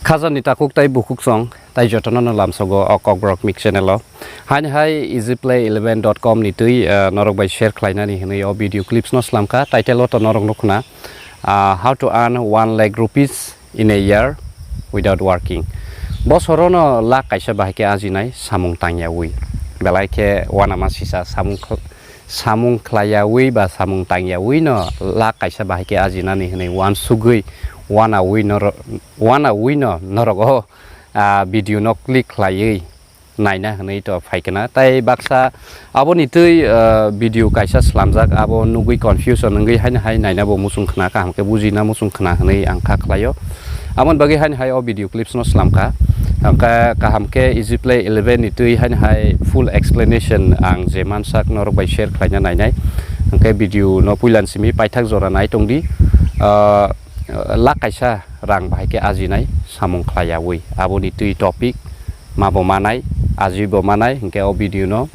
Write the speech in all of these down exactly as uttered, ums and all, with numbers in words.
Khajani takhuk tai bukhuk song, tai jotono no lamsogo o Kokborok Mix channel o. Haini hai easy play eleven dot com ni twi, eh, norok bai share khlainani hwnwi o video clips no slamkha. Title o to norok nukhna, ah, "How to earn one lakh rupees in a year without working." Bosorono lakh kaisa bahai khe ajinai samung tangyawi. Belai khe uanama sisa samung khl-, samung khlaiyawi ba samung tangyawi no lakh kaisa bahai khe ajinani hwnwi uansugwi uanawi noro-, uanawi no norok o, ah, video no click khlaiwi naina hwnwi to phaikana. Tai baksa aboni twi, ah, video kaisa slamjak, abo nugwi confusion wngwi haino hai naina bo muchung khna, kaham khe bujina muchung khna hwnwi ang kha khlaio. Aboni bagwi haino hai o video clips no slamkha. Hwnkhe kaham khe easy play eleven ni twi haino hai full explanation ang je mansak norok bai share khlaina nainai. Hwnkhe video no puilan simi paithak jora nai tongdi. Ah, lakh kaisa rang bahai khe ajinai samung khlaiyawi. Aboni twi topic mabo manai, ajibo manai, hwnkhe o video no,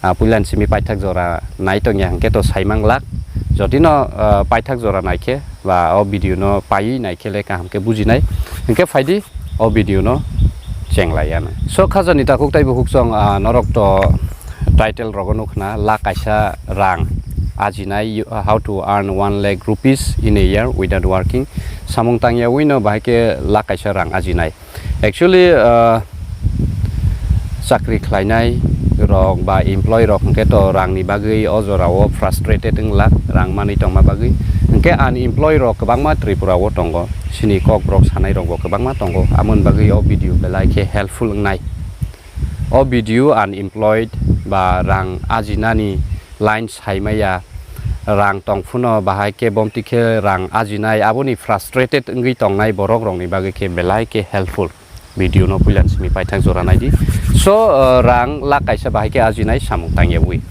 ah, puilan simi paithak jora nai tongya hwnkhe to saimang lak. Jodi no, ah, paithak jora naikhe ba o video no paiwi naikhe le kaham khe bujinai. Hwnkhe phaidi o video no chenglaiya nang. So khajani takhuk tai bukhuk song, ah, norok to title rogo nukhna lakh kaisa rang ajinai, you, how to earn one lakh rupees in a year without working. Samung tangyawi no bahai khe lakh kaisa rang ajinai. Actually, ah, chakri khlainai rok ba employee rok hwnkhe to rangni bagwi o jorao frustrated wng lak, rang manwi tongma bagwi. Hwnkhe unemployee rok kwbangma Tripura o tongo, chini Kokborok sanai rok bo kwbangma tongo, amoni bagwi o video belai khe helpful wngnai. O video unemployed ba rang ajinani line saimaya, rang tongphuno bahai khe bomti khe rang ajinai, aboni frustrated wngwi tongnai borok rokni bagwi khe belai khe helpful. Video no puilan simi paithak jora naidi. So, uh, rang lakh kaisa bahai khe ajinai samung tangyawi.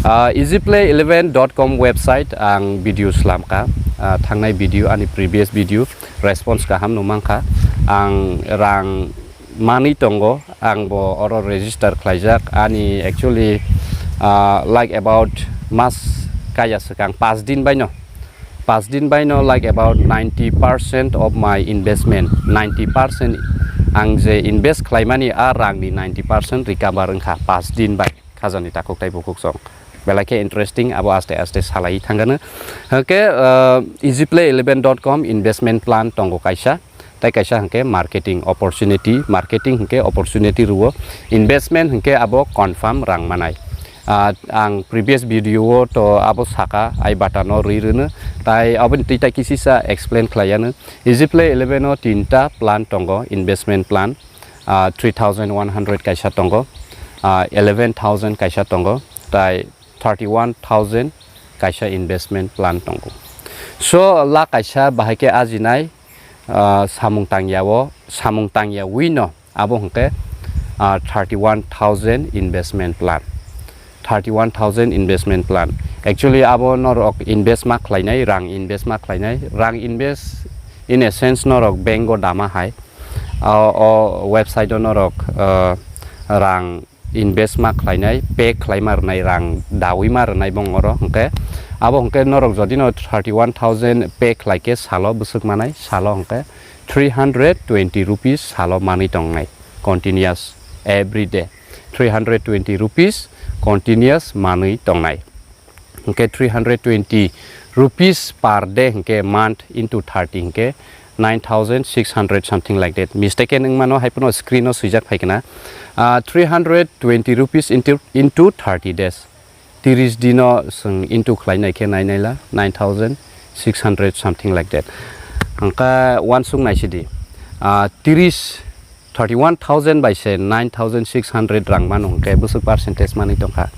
Uh, easy play eleven dot com website ang video slamkha. Uh, thangnai video, ani previous video response kaham no mankha. Ang rang manwi tongo, ang bo oro register khlaijak. Ani actually, ah, like about mas kaya swkang, pas din baino, pas din baino, like about ninety percent of my investment, ninety percent ang je invest khlaimani a rangni ninety percent recover wngkha pas din bai. Khajani takhuk tai bukhuk song. Belai khe interesting, abo aste aste salai thangano. Hwnkhe, ah, easy play eleven dot com investment plan tongo kaisa. Tai kaisa hwnkhe marketing opportunity, marketing hwnkhe opportunity rwo, investment hwnkhe abo confirm rang manai. Ah, ang previous video o to abo saka, ai button o rwi rwno, tai aboni twi tai kisisa explain khlaiano. Easy Play eleven o tinta plan tongo, investment plan, ah, three thousand one hundred kaisa tongo, ah, eleven thousand kaisa tongo, tai thirty one thousand kaisa investment plan tongo. So, lakh kaisa bahai khe ajinai, ah, samung tangya o, samung tangya wi no, abo hwnkhe, ah, thirty one thousand investment plan. Thirty one thousand investment plan. Actually, abo norok invest ma khlainai, rang invest ma khlainai, rang invest in a sense norok bank o dama hai. O, o website o norok, ah, rang invest ma khlainai, pay khlaima rwnai, rang dawi ma rwnai bong oro hwnkhe. Abo hwnkhe norok jodi no thirty one thousand pay khlai khe salo bwswk manai, salo hwnkhe three hundred twenty rupees salo manwi tongnai, continuous every day. Three hundred twenty rupees continuous manwi tongnai. Hwnkhe three hundred twenty rupees per day hwnkhe month into thirty hwnkhe nine thousand six hundred something like that. Mistake wng mano, hai phano screen o swijak phai khna. Ah, three hundred twenty rupees into, into thirty days. Tiris dino chwng into khlai nai khe nai naila nine thousand six hundred something like that. Hwnkhe uansuk nai sidi. Ah, tiris, thirty one thousand bai se nine thousand six hundred rang mano hwnkhe bwswk percentage manwi tongkha?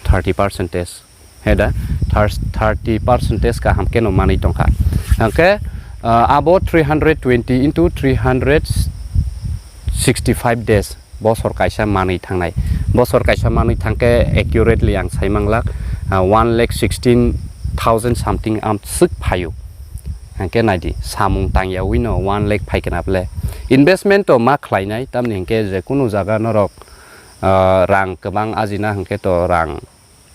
Thirty percentage. He da, thir-, thirty percentage kaham khe no manwi tongkha. Hwnkhe, ah, abo three hundred twenty into three hundred sixty five days, bosor kaisa manwi thangnai. Bosor kaisa manwi thangkhe accurately ang sai manglak, ah, one lakh sixteen thousand something amswk phaio. Hwnkhe naidi, samung tangya wi no one lakh phai khna ble. Investment to ma khlainai, tamni hwnkhe je kunu jaga norok, ah, rang kwbang ajina hwnkhe to rang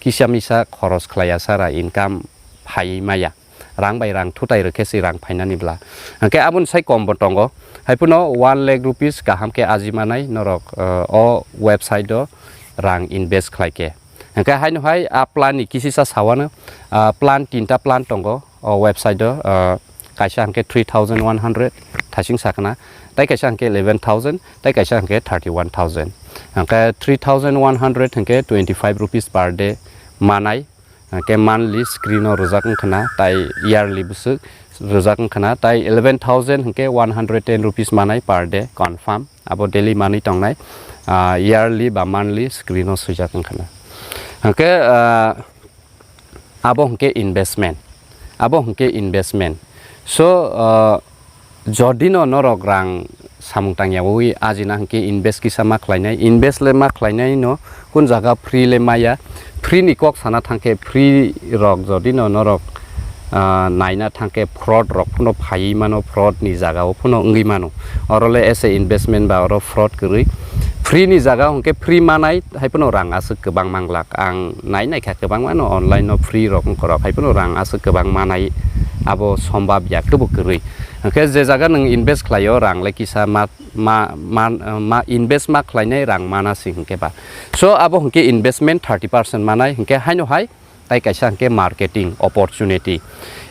kisa misa khoros khlaiya sara income phaiwi maya. Rang bai rang thutai rwkhe se rang phainani bla. Hwnkhe aboni sai kom bo tongo. Haiphano one lakh rupees kaham khe aji manai norok, uh, o website o rang invest khlai khe. Hwnkhe haino hai a plan ni kisisa sawano, ah, plan tinta plan tongo o website o, ah, kaisa hwnkhe three thousand one hundred thasing sakna, tai kaisa hwnkhe eleven thousand, tai kaisa hwnkhe thirty one thousand. Hwnkhe three thousand one hundred hwnkhe twenty five rupees per day manai, hwnkhe monthly screen o rwjak wngkhana, tai yearly bwswk rwjak wngkhana, tai eleven thousand hwnkhe one hundred ten rupees manai per day confirm. Abo daily manwi tongnai, ah, yearly ba monthly screen o swijak wngkhana. Hwnkhe, ah, abo hwnkhe investment, abo hwnkhe investment. So, ah, jodi no norok rang samung tangyawi ajina hwnkhe invest kisa ma khlainai, invest le ma khlainai no, kun jaga free le maya, free ni kok sana thangkhe free rok jodi no norok, ah, naina thangkhe fraud rok phano phaiwi mano, fraud ni jaga o phano wngwi mano. Oro le as a investment ba oro fraud kwrwi. Free ni jaga hwnkhe free manai, hai phano rang aswk kwbang manglak. Ang nai naikha kwbangma no online no free rok wngkorok, hai phano rang aswk kwbang manai, abo sombab ya kwbo kwrwi. Hwnkhe je jaga nwng invest khlaio, rang le kisa ma, ma, ma, ma invest ma khlainai rang mana se hwnkhe ba. So abo hwnkhe investment thirty percent manai, hwnkhe haino hai tai kaisa hwnkhe marketing opportunity.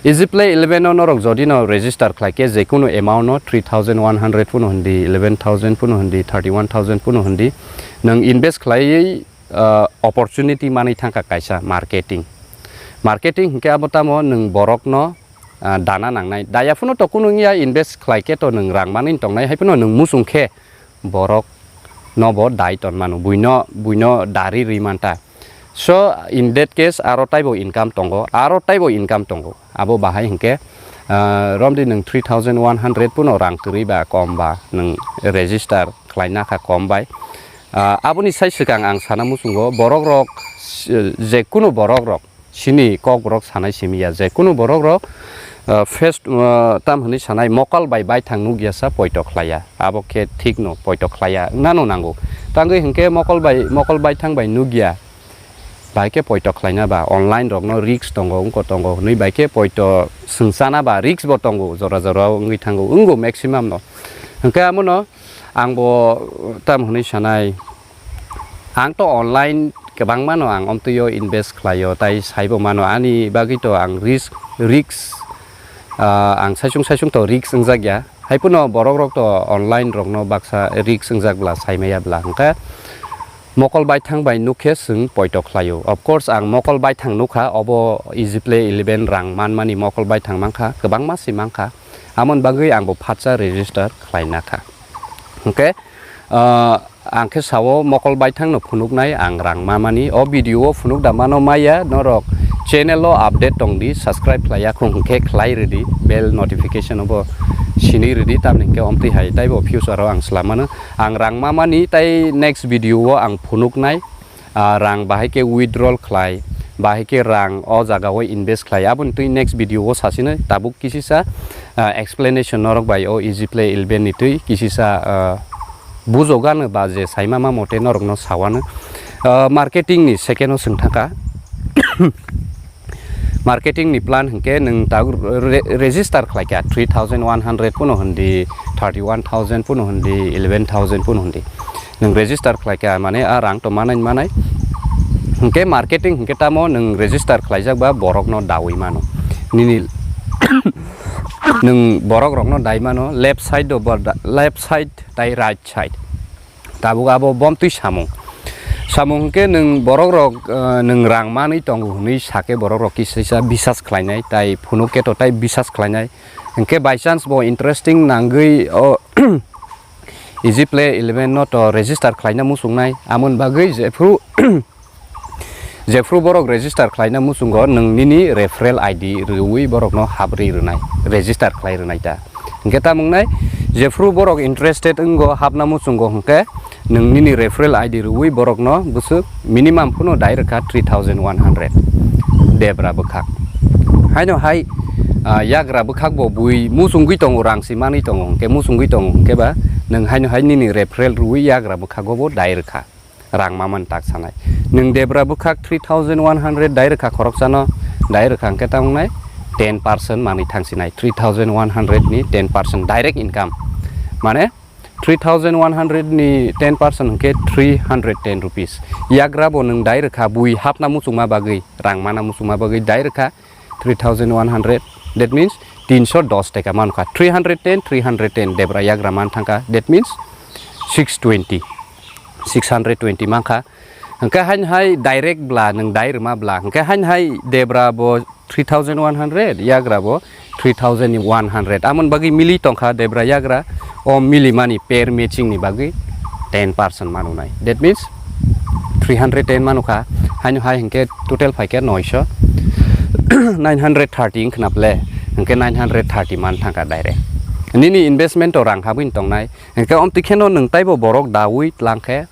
Easy Play eleven o norok jodi no register khlai khe, je kunu amount no three thousand one hundred phano hwndi, eleven thousand phano hwndi, thirty one thousand phano hwndi, nwng invest khlaiwi, ah, opportunity manwi thangkha kaisa marketing. Marketing hwnkhe abo tamo nwng borok no, ah, dana nangnai. Daya phano to kunu wngya, invest khlai khe to nwng rang manwi tongnai, hai phano nwng muchung khe borok no bo dai ton mano, buino, buino dari rwi manta. So, in that case, aro taibo income tongo, aro taibo income tongo. Abo bahai hwnkhe, ah, romdi nwng three thousand one hundred phano rang kwrwi ba kom ba nwng register khlaina kha kom bai. Ah, aboni sai swkang ang sana muchungo, borok rok, s-, je kunu borok rok, chini kokborok sanai simi ya, je kunu borok rok, ah, face, ah, tam hwnwi sanai, mokol bai baithang nuk ya sa poito khlai ya, abo khe thik no, poito khlai ya, wngna no nango. Tangwi hwnkhe mokol bai, mokol baithang bai nuk ya, bai khe poito khlaina ba online rok no risk tongo, wngko tongo hwnwi bai khe poito swngchana ba risk bo tongo, jora jora wngwi thango, wngo maximum no. Hwnkhe amo no ang bo tam hwnwi sanai, ang to online kwbangma no ang omtwi o invest khlai o, tai saibo mano, ani bagwi to ang risk, risk, ah, ang saisung saisung to risk wngjak ya. Hai phano borok rok to online rok no baksa risk wngjak bla, sai maya bla, hwnkhe mokol baithang bai nuk khe chwng poito khlai o. Of course, ang mokol baithang nuk kha, obo Easy Play eleven rang man mani mokol baithang man kha, kwbangma se man kha. Amoni bagwi ang bo phatsa register khlai na kha. Hwnkhe, ah, ang khe sao mokol baithang no phunuk nai ang rang ma mani. O video o phunuk da mano maya, norok channel o update tong di, subscribe khlai ya khung hwnkhe khlai rwdi, bell notification o bo sinui rwdi, tamni hwnkhe omtwi hai taibo future o ang swlam mano. Ang rang ma mani tai next video o ang phunuk nai. Ah, rang bahai khe withdrawal khlai, bahai khe rang o jaga o invest khlai, aboni twi next video o sasino tabuk kisisa, ah, explanation norok bai o Easy Play eleven ni twi kisisa, ah, bujogano ba je saima ma mote norokno sawano. Ah, marketing ni second o swng thangkha. Marketing ni plan hwnkhe nwng tabuk re-, register khlai kha, three thousand one hundred phano hwndi, thirty one thousand phano hwndi, eleven thousand phano hwndi. Nwng register khlai kha, mane a rang to manai manai. Hwnkhe marketing hwnkhe tamo nwng register khlaijak ba borok no dawi mano. Nini nwng borok rok no dai mano, left side o bo da-, left side tai right side. Tabuk abo bomtwi samung. Samung hwnkhe nwng borok rok, eh, nwng rang manwi tongo hwnwi sakhe borok rok kisisa bisas khlainai, tai phunuk khe to tai bisas khlainai. Hwnkhe by chance bo interesting nangwi o Easy Play eleven no to register khlaina muchungnai. Amoni bagwi jephru Jephru borok register khlaina muchungo, nwng nini referral I D rwui borokno habrwi rwnai, register khlai rwnai ta. Hwnkhe tamo wngnai, jephru borok interested wngo hapna muchungo, hwnkhe nwng nini referral I D rwui borokno bwswk minimum phano dai rwkha three thousand one hundred debra bwkhak. Haino hai, ah, yagra bwkhak bo bui muchungwi tongo, rang si manwi tongo, hwnkhe muchungwi tongo, hwnkhe ba nwng haino hai nini referral rwui yagra bwkhago bo dai rwkha. Rang mamani tak sanai. Nwng debra bwkhak three thousand one hundred dai rwkha khoroksano, dai rwkha hwnkhe tamo wngnai ten percent manwi thangsinai, three thousand one hundred ni ten percent direct income. Mane three thousand one hundred ni ten percent hwnkhe three hundred ten rupees. Yagra bo nwng dai rwkha bui hapna muchungma bagwi, rang mana muchungma bagwi dai rwkha three thousand one hundred. That means tinso dos taka mankha. Three hundred ten, three hundred ten debra yagra man thangkha. That means six twenty, six hundred twenty mankha. Hwnkhe hain hai direct bla, nwng dai rwma bla. Hwnkhe hain hai debra bo three thousand one hundred, yagra bo three thousand one hundred. Amon bagwi mili tongkha debra yagra. O mili mani pair matching ni bagwi ten percent manunai. That means three hundred ten manukha. Haino hai hwnkhe total phaikhe noisho, nine hundred thirty wngkhna ple. Hwnkhe nine hundred thirty man thangkha direct. Nini investment o rang habwini tongnai. Hwnkhe omtwi kheno nwng taibo borok dawi tlangkhe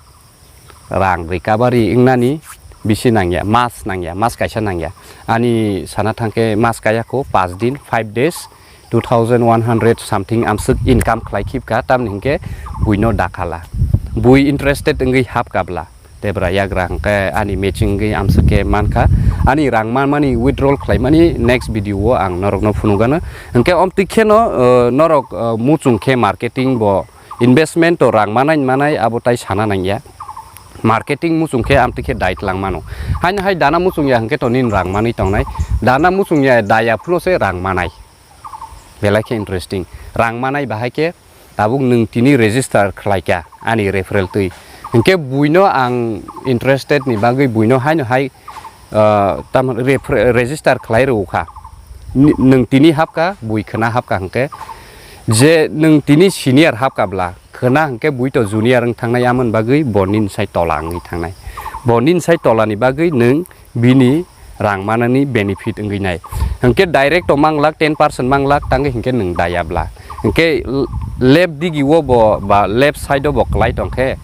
rang recovery wngnani bisi nangya, mas nangya, mas kaisa nangya. Ani sana thangkhe mas kaya kho, pas din, five days, two thousand one hundred something amswk income khlai khibkha, tamni hwnkhe buino dakhala. Bui interested wngwi hapkabla, debra yagra hwnkhe ani matching wngwi amswk khe mankha. Ani rang manmani withdrawal khlaimani next video o ang norokno phunukgano. Hwnkhe omtwi kheno, uh, norok, uh, muchung khe marketing bo investment to rang manai manai abo tai sana nangya. Marketing muchung khe amtwi khe dai tlang mano. Haino hai dana muchung ya hwnkhe to nini rang manwi tongnai. Dana muchung ya daya phano se rang manai. Belai khe interesting. Rang manai bahai khe tabuk nwng tini register khlai kha ani referral twi. Hwnkhe buino ang interested ni bagwi buino haino hai ah, tamo repre-, register khlai rw kha. Ni-, nwng tini hapkha, bui khwna hapkha hwnkhe, je nwng tini senior hapkha bla, khwna hwnkhe bui to junior wng thangnai, amon bagwi bo nini sai tola wngwi thangnai. Bo nini sai tolani bagwi nwng bini rang manani benefit wngwi nai. Hwnkhe direct to manglak, ten percent manglak, tangwi hwnkhe nwng daya bla. Hwnkhe l-, left digi o bo ba left side o bo kwlai tongkhe,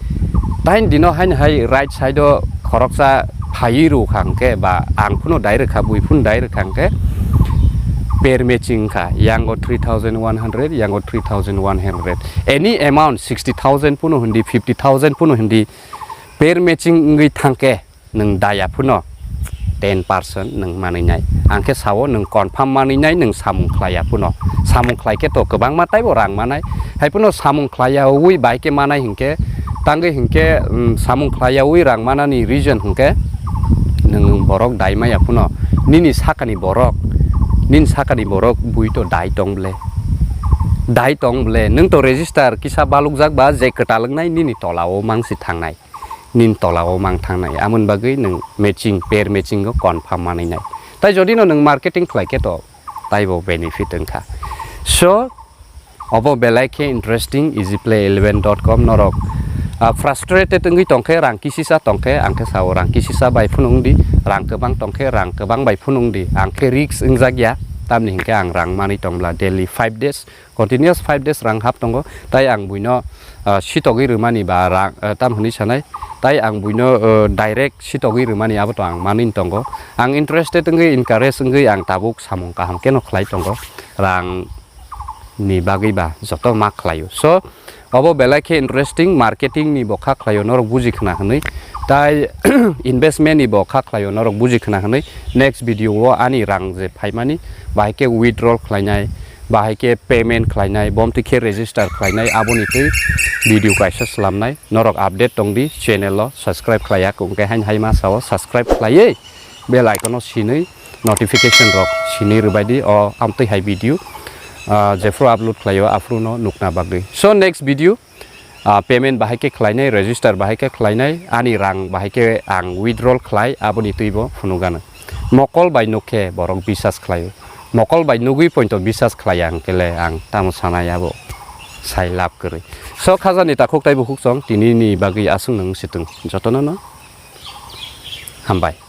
tain dino haino hai right side o khoroksa phaiwi rw kha hwnkhe ba ang phano dai rwkha, bui phano dai rwkha hwnkhe pair matching wngkha, yango three thousand one hundred, yango three thousand one hundred, any amount sixty thousand phano hindi, fifty thousand phano hindi, pair matching wngwi thangkhe nwng daya phano ten percent nwng manwi nai. Ang khe sao nwng confirm manwi nai, nwng samung khlaiya phano. Samung khlai khe to kwbangma taibo rang manai. Hai phano samung khlaiyawi bai khe manai hinkhe, tangwi hinkhe, um, samung khlaiyawi rang manani reason hinkhe nwng borok dai maya phano. Nini sakani borok, nini sakani borok bui to dai tong ble. Dai tong ble. Nwng to register kisa balukjak ba je kwtal wngnai nini tola o mangsi thangnai. Nini tola o mang thangnai, amoni bagwi nwng matching, pair matching o confirm manwi nai. Tai jodi no nwng marketing khlai khe to taibo benefit wngkha. So, obo belai khe interesting, easy play eleven dot com norok, ah, frustrated wngwi tongkhe, rang kisisa tongkhe, ang khe sao rang kisisa bai phunung di, rang kwbang tongkhe, rang kwbang bai phunung di, ang khe risk wngjak ya, tamni hinkhe ang rang manwi tong bla daily five days, continuous five days rang hap tongo, tai ang buino, ah, sitogwi rwmani ba rang, ah, tam hwnwi sanai, tai ang buino, ah, direct sitogwi rwmani abo to ang manwi tongo. Ang interested wngwi, encourage wngwi ang tabuk samung kaham keno khlai tongo, rang ni bagwi ba joto ma khlaio. So, obo belai khe interesting, marketing ni bo kha khlaio norok buji khna hwnwi, tai investment ni bo kha khlaio norok buji khna hwnwi. Next video o ani rang je phaimani, bahai khe withdrawal khlainai, bahai khe payment khlainai, bomtwi khe register khlainai, aboni twi video kaisa slamnai. Norok update tong di, channel o subscribe khlaiya khe, hwnkhe hain hai ma sao subscribe khlaiwi bell icon o sinwi notification rok sinwi rwbai di, o amtwi hai video, ah, jephru upload khlaio aphuru no nukna bagwi. So next video, ah, payment bahai khe khlainai, register bahai khe khlainai, ani rang bahai khe ang withdrawal khlai, aboni twi bo phunukgano. Mokol bai nuk khe borok bisas khlaio. Mokol bai nugwi poito bisas khlaiya hwnkhe le ang tamo sanai abo sai lab kwrwi. So khajani takhuk taibo khukchong tini ni bagwi aswk nung situng jotono no hambai.